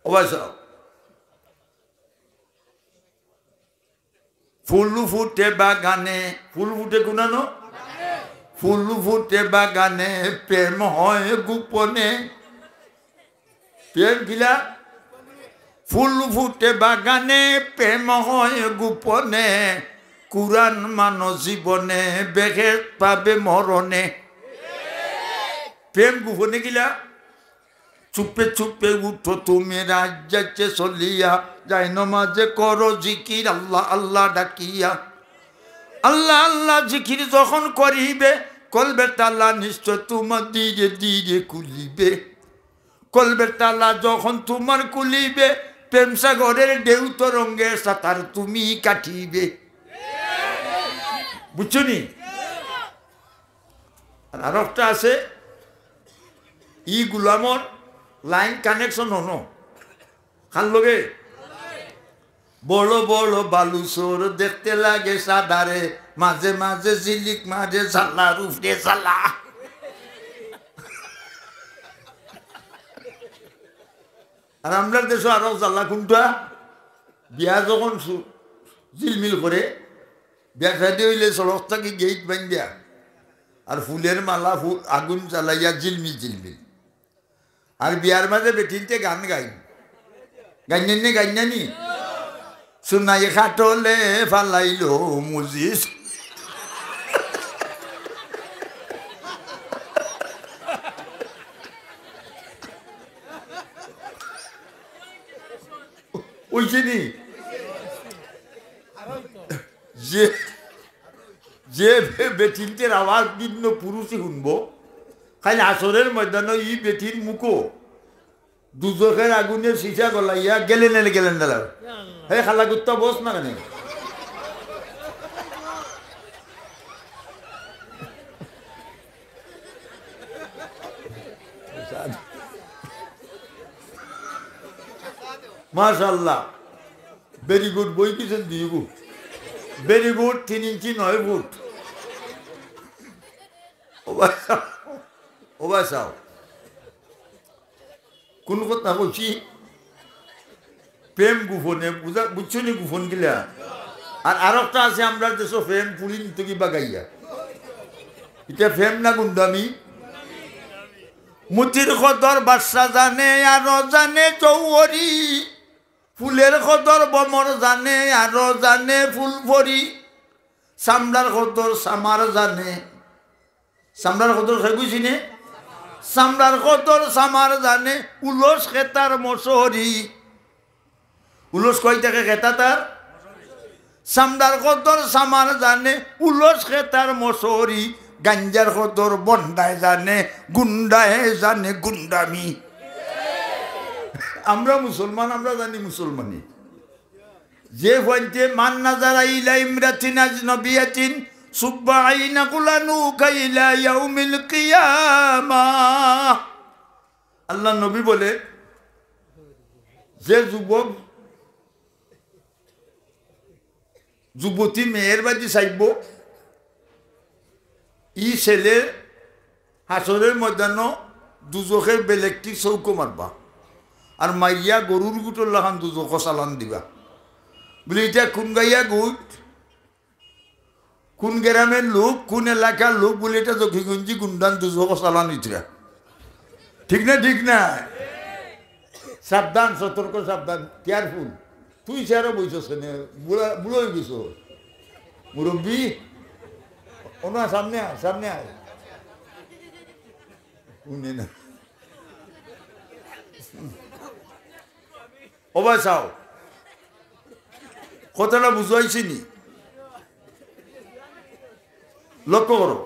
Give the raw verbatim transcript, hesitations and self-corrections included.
ও ভাই সাহেব, ফুল ফুটে বাগানে, ফুল ফুটে কোনানো? ফুল ফুটে বাগানে, প্রেম হয় গোপনে। প্রেম কিলা? ফুল ফুটে বাগানে, প্রেম হয় গোপনে। কুরআন মানো জীবনে, বেহেশত পাবে মরণে। প্রেম গোপনে কিলা? চুপে চুপে উঠো তুমি রাত যাচ্ছে চলিয়া, যায় নমাজে করো জিকির আল্লাহ আল্লাহ ডাকিয়া। আল্লাহ আল্লাহ জিকির যখন করিবে, কলবের তালা নিশ্চয় তোমার ধীরে ধীরে খুলিবে। কলবের তালা যখন তোমার খুলিবে, প্রেম সাগরের ঢেউ তরঙ্গে সাঁতার তুমি কাটিবে। বুঝছো নি? আর আরোকটা আছে, ই গুলামর লাইন কানেকশন হনো। কার লগে? বড় বড় বালুচর দেখতে লাগে সাদারে, মাঝে মাঝে ঝিলিক মারে জ্বালার উপরে জ্বালা। আর আমরার দেশো আরো জ্বালা কোনটা? বিয়া যখন সু-, ঝিলমিল করে, বিয়া শাদী অইলে সড়ক থাকি গেইট বাইন্দিয়া, আর ফুলের মালা, ফুল, আগুন জ্বালাইয়া ঝিলমিল ঝিলমিল। আর বিয়ার মাঝে বেটিন্তে গান গাইন। গাইন নি, গাইন নি? সোনাই খাটলে ফালাইলো মুজিস। অইছে নি? যে, যে বে-, বেটিন্তের আওয়াজ ভিন্ন পুরুষই হুনবো, খালি হাশরের ময়দানো ই বেটির মুখো দুজখের আগুনে সীসা গলাইয়া গেলেন এলে গেলেন দিলা। হে খালা কুত্তা, বস না কেনে? মাশাআল্লাহ। Very good, বই পিছন দিয়ে গো। Very good, তিন ইঞ্চি নয় ফুট। ও ভাই সাহেব, ও ভাই সাহেব। কোন কথা কইছি? প্রেম গোপনে, বুঝা-, বুঝছো নি গোপন কিলা? আর আরোকটা আছে, আমরার দেশো প্রেম পুলিন থাকি বাগাইয়া। ইটা প্রেম না গুন্ডামি? মুতির কদর বাদশা জানে, আরো জানে জৌহরি। ফুলের কদর ভ্রমর জানে, আরো জানে ফুল পরি। চামড়ার কদর চামার জানে। চামড়ার কদর কে বুঝি নে? চামড়ার কদর চামার জানে, উলস খেতার মশরি। উলস কই থাকে খেতা তার? চামড়ার কদর চামার জানে, উলস খেতার মশরি। গাঞ্জার কদর বন্ডায় জানে, গুন্ডায় জানে গুন্ডামি। আমরা মুসলমান, আমরা জানি মুসলমানি। যে ফুয়াইন্তে মান নাজারা ইলা ইমরাতিন আজনবিয়াতিন সুব্বা আইনা কুলানুকা ইলা ইয়াউমিল কিয়ামা। আল্লাহর নবী বলে, যে যুবক যুবতী মেয়ের বাদি চাইবো, ই ছেলে হাশরের ময়দানো দুজখের বেলেকটি চৌকো মারবা, আর মাইয়া গরুর গুটর লাখান দুজখো চালান দিবা। বলে, ইটা কোন গাইয়া গুট, কোন গ্রামের লোক, কোন এলাকার লোক? বলে, ইটা জকিগঞ্জি গুন্ডান দুজখো চালান ইতরা। ঠিক না, ঠিক না? সাবধান, সতর্ক, সাবধান, careful। তুই চেয়ারো বইছস কেনে? বুড়া, বুড়া অই গেছস। মুরব্বি, ওনা সামনে আয়, সামনে আয়। উনি না। ও ভাই চাও, কথাটা বুঝাইছি নি? লক্ষ্য করো,